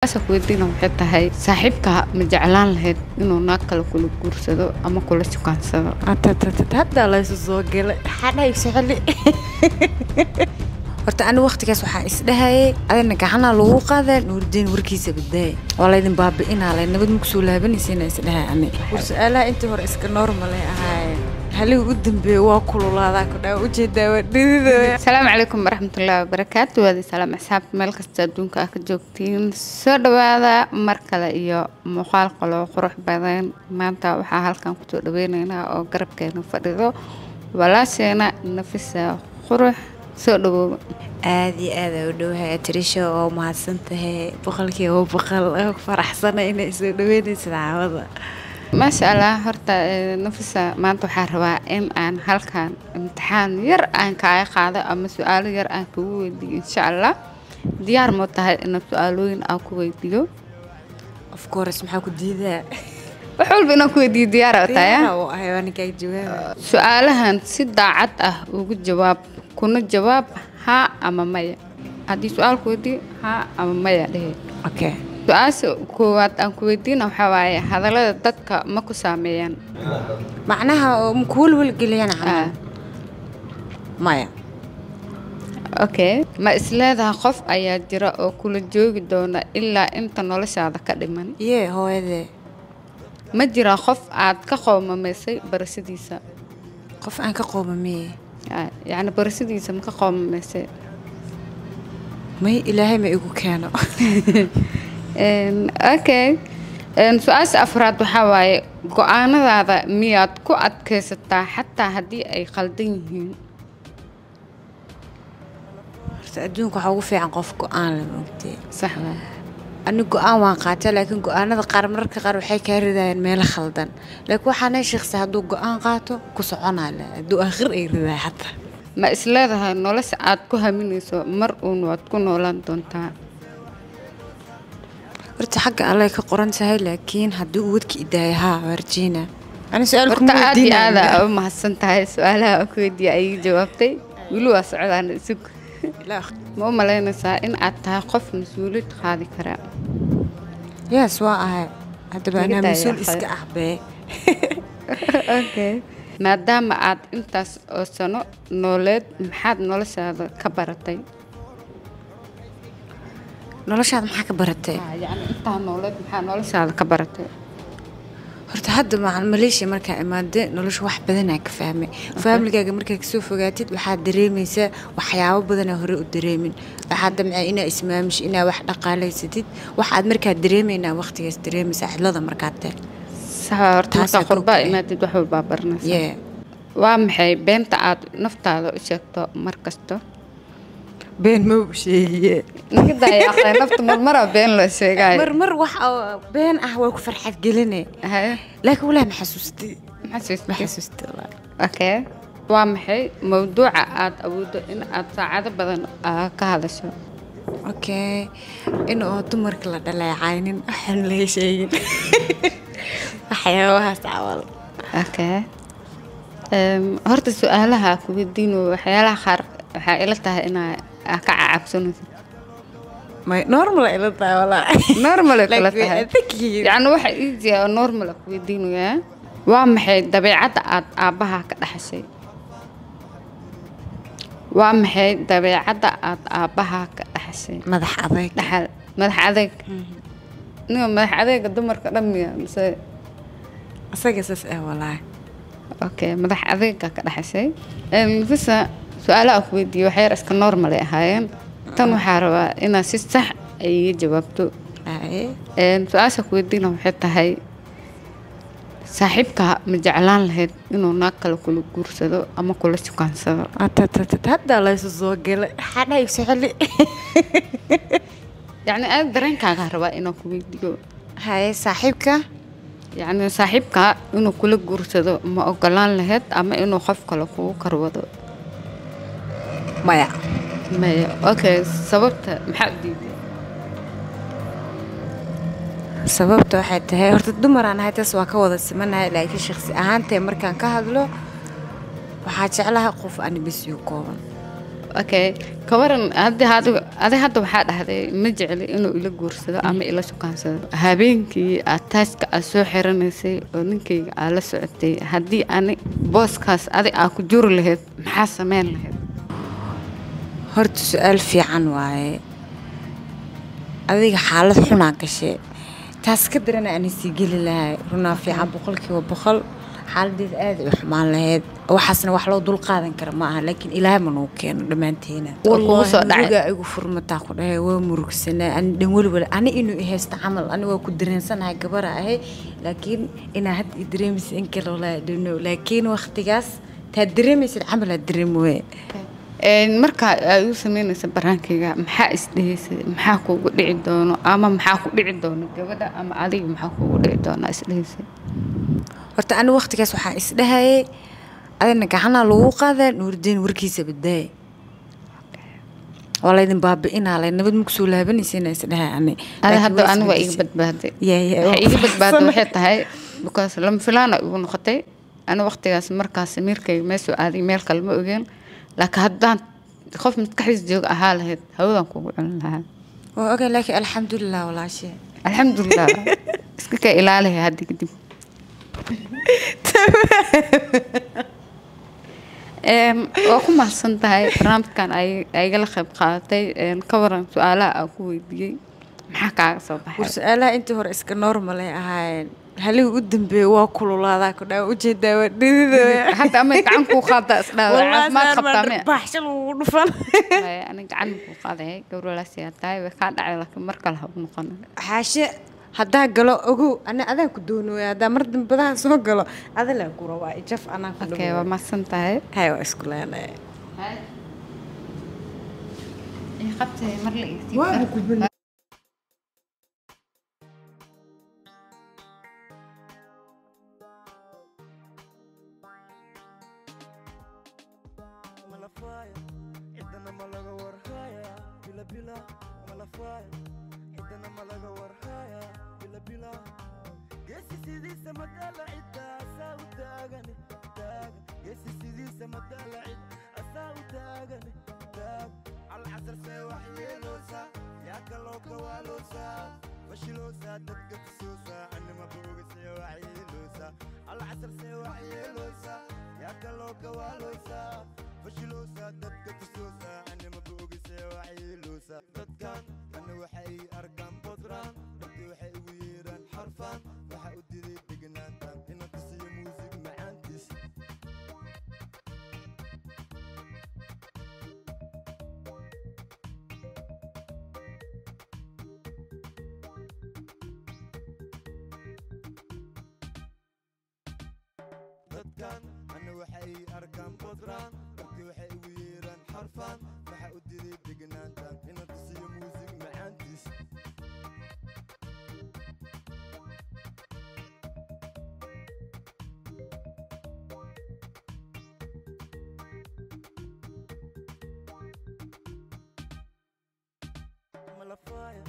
Weydiina waxay tahay, saaxiibka ma jeclaan lahayd inuu naag kale kula guursado ama kula shukaansado? Hadda laysu soo galay, maxaa dhahay socoli? Horta ani waqtigaas waxaa isdhahayay adina gacanaa lagu qaadaa Nuurdiin, warkiisa badbaay waa laydin baabi'inaa, lay nabad ma kusoo laabanaysiina isdhahay ani. War su-aalaha intii hore iska normal ay ahaayeen, halihii u dambeeyey waa kululaadaa ku dhaa ujeedaa, waa dhidida. Asalaamu calaykum waraxmatullaahi wabarakaatu. Waadi salaam asxaabta meel kasta adduunka ah ka joogtiin, soo dhawaada mar kale iyo muuqaal qaloo qurux badan. Maanta waxaa halkan kusoo dhaweyneynaa oo garabkeena fadhido walaasheena Nafisa Qurux. Soo dhawooba. Aada iyo aada u dhowahay Trisha, oo mahadsan tahay 100%, oo faraxsana inay soo dhaweynaysa caawada. Maasha Allah. Horta Nafisa, maanta waxaa rabaa in aan halkan imtixaan yar aan kaaga qaado ama su-aalo yar aan kugu weydiiyo, insha Allah. Diyaar ma tahay inaad su-aalooyin aan ku weydiiyo? Of course, maxaa ku diidaa? Wax walba inaan ku weydiiyo diyaar aa tahay? Diyaar u ahay, waa ninkaaga jawaaba. Su-aalahan si daacad ah ugu jawaab, kuna jawaab haa ama maya. Haddii su-aal ku weydiiyo, haa ama maya dhehe. Okay. Su-aasha koowaad aan ku weydiina waxaa waaye, hadallada dadka ma ku saameeyaan? Macnaha oo ma ku welwelgeliyaan camal? Maya. Okay, ma isleedahay qof ayaa jira oo kula joogi doona ilaa inta noloshaada ka dhiman? Yee, hooyadee. Ma jiraa qof aad ka qoomamaysay barashadiisa? Qof aan ka qoomameye? Yacni barashadiisa ma ka qoomamaysay? May, Ilaahay ma igu keeno. Okay. Su-aasha afraad waxaa waaye, go-aanadaada miyaad ku adkaysataa xataa haddii ay qaldan yihiin? Horta adduunka waxaa ugu fiican qof go-aan leh, maogtee? Sax waa. Ani go-aan waan qaataa, laakiin go-aanada qaar mararka qaar waxay kaa ridayaan meelo khaldan, laakiin waxaana shaqsi hadduu go-aan qaato ku soconaa leh, hadduu aakhir ay ridaay xataa. Ma isleedahay nolosha aad ku haminayso mar uun waad ku noolaan doontaa? Horta xagga Allay ka qoran tahay, laakiin haddii uu wadka idaayo, haa, waa rajeynaa. Ani su-aal Horta kuma aad iyo weydiinaayo. Aada u mahadsan tahay, su-aalaha aan ku weydiiya ayay jawaabtay. Weli waa socdaan, isug. Ma u malaynaysaa in aad tahay qof mas-uuliyad qaadi kara? Yes, waa ahay haddaba. Naga anaa daaya mas-uul akhay. Iska ah bee. Okay, maadaama aad intaas oo sano nooleed, maxaad noloshaada ka baratay? Noloshaada maxaa ka baratay? Yacni intaa nooleed maxaa noloshaada ka baratay? Horta hadda macan Maleeshiya markaa imaade, nolosha wax badanaa ka fahmay. Faamiligaaga markaa kasoo fogaatid, waxaad dareemaysaa waxyaabo badanaa hore u dareemin. Waxaad damcay inaa ismaamisho, inaa wax dhaqaalaysatid, waxaad markaa dareemaynaa waqtigaas dareemaysaa cidlada markaad tahay. Sax waa. Horta Taasaa markaa qurbaa kow ka ah. imaadid, wax walbaa baranaysaa. Yeah. Waa maxay beenta aad naftaada u sheegto mar kasta? Been ma u sheegiye. Naga daaya, nafta marmaraa been loo sheegaayo. Mar mar wax oo been ah waa ku farxad geline. Haye. Laakiin walahi ma xasuustay. Maxaa ma xasuustay? Xasuustay walahi. Okay, waa maxay mawduuca aad awooddo in aad saacado badan ka hadasho? Okay, in oo dumarka la dhaleecaynin, waxaan laga sheegin waxyaabahaas camal. Okay. Horta su-aalaha ku weydiino, waxyaalaha qaar waxaa ila tahay inaa aa ka cacabsanayso. May, normal ay ila tahay walahi. Normal ay kula Like, way tahay. adag yihiin. Yacni waxa easy ah oo normal ah ku weydiinayaa, waa maxay dabeecadda aad aabbaha ka dhaxashay? Waa maxay dabeecadda aad aabbaha ka dhaxashay? Madax adeeg. Dhaxal madax adeeg. Ninka madax adeega dumarka dhan miya mise? Asaga saas ah walahi. Okay, madax adeega ka dhaxashay. Nafisa, su-aalaha ku weydiiyey waxay yar iska normal ay ahaayeen. Tan waxaa rabaa inaad si sax ay iga jawaabto. Aye. Su-aasha ku weydiina waxay tahay, saaxiibka ma jeclaan lahayd inuu naag kale kula guursado ama kula shukaansado? Atatatata, hadda laysu soo galay, maxaa dhahay socoli? Yacni aad dareenkaaga rabaa inaan ku weydiiyo. Haye, saaxiibka? Yacni saaxiibka inuu kula guursado ma ogolaan lahayd ama inuu qof kale kugu karwado? Maya. Maya. Okay, sababta maxaa u diiday? Sababta waxay tahay, horta dumaraan ahay, taas waa ka wada simanahay, laakiin shakhsi ahaantee markaan ka hadlo, waxaa jeclaha qof ani bes igu kooban. Okay, ka waran hadda adi hadda waxaa dhahday ma jecli inuu ila guursado ama ila shukaansado. Habeenkii aad taaska aad soo xiranaysay oo ninkayga aad la socotay, haddii ani booskaas adi aa ku juri lahayd, maxaa sameyn lahayd? Horta su-aal fiican waaye. Adiga xaalad xunaa gashay, taas ka darana ani sii geli lahay. Runaa fiican, 100% xaaladeeda aad ay u xumaan lahayd. Waxaasna wax loo dul qaadan kara ma aha, laakiin Ilaahay ma nagu keeno dhammaanteena. Waa kugu soo dhacay. Murugaa igu furmataa ku dhahay, waa murugsanaa ani dhan welwel ani inuu i haysto camal. Ani waa ku dareensanahay gabara ahay, laakiin inaa hadda i dareemaysa in kale walaahi don't know, laakiin waqtigaas taa dareemaysid camal aad dareemi. Marka aad igu sameynaysa baraankayga, maxaa isdhehaysay? Maxaa kugu dhici doono ama maxaa ku dhici doono gabadha ama adiga maxaa kugu dhici doona isdhehaysay? Horta ani waqtigaas waxaa isdhahayay adina gacanaa lagu qaadaa Nuurdiin, warkiisa badbaay, waa laydin baabi'inaa, lay nabad ma kusoo laabanaysiina isdhahay ani. Ada Laakiin hadda way ani waa iga isbedeshay. Badbaaday. Yeah, waxay waa iga badbaaday faraxsanahay. Waxay tahay because lama filaana igu noqotay. Ani waqtigaas markaas samiirkayga meesuu aaday meel kale ma ogeen, laakiin haddaan qof maskaxdiis jooga ahaa lahayd, hawadan kugu celin lahaa. Waa ogay, laakiin alxamdulilah walaashe. Alxamdulilah, iska ka ilaalihay hadda kadib. Waa ku mahadsan tahay barnaamijkan ay igala qayb qaadatay. Ka waran su-aalaha aan ku weydiiyey, maxaa kaaga soo War baxay? Su-aalaha intii hore iska normal ay ahaayeen, halihii u dambeeyey waa kululaadaa ku dhaa, ujeedaa waa dhididaya. Hadda ama gacan kuu qaada isdhaada caafimaad qabtaa miya? Baaxsha lagugu dhufan. Maya, ani gacan kuu qaadayay, gabar walaashay tahay, way kaa dhacday, laakiin mar kale ha u noqonin. Xaashe haddaa galo ogow, ana adaa ku doonooya. Haddaa mar dambadaha soo galo adalaa ku rabaa ijaf anaa ku. Okay, waa mahadsan tahay. Hay, waa isku leenahay. Qabtay mar la igtay. Waa ku Malafaya, cidana ma laga warhaya bila bila. Malafaya, cidana ma laga warhaya bila bila. Geesi sidiisa madaala cidda asaa u taagane taagan. Geesi sidiisa madaala cid asaa u taagane taag. Alcasar see wax yeeloosa, yaa kaloo kawaaloosa, fashiloosa, dadka tusoosa, anima booga see wax yeeloosa. Alcasar see wax yeeloosa, yaa kaloo kawaaloosa, fashiloosa, dadka tusoosa, anima booga see wax yeeloosa. Dadkan ana waxay arkaan bodraan, dhabti waxay ugu yeeraan xarfaan, waxa u diday degnaantan inaan tusiyo muusig macaantiis. Dadkan ana waxay arkaan bodraan, dhabti waxay ugu yeeraan xarfaan, waxa u diday degnaantan inaan tusiyo muusig macaantiis. Malafaya.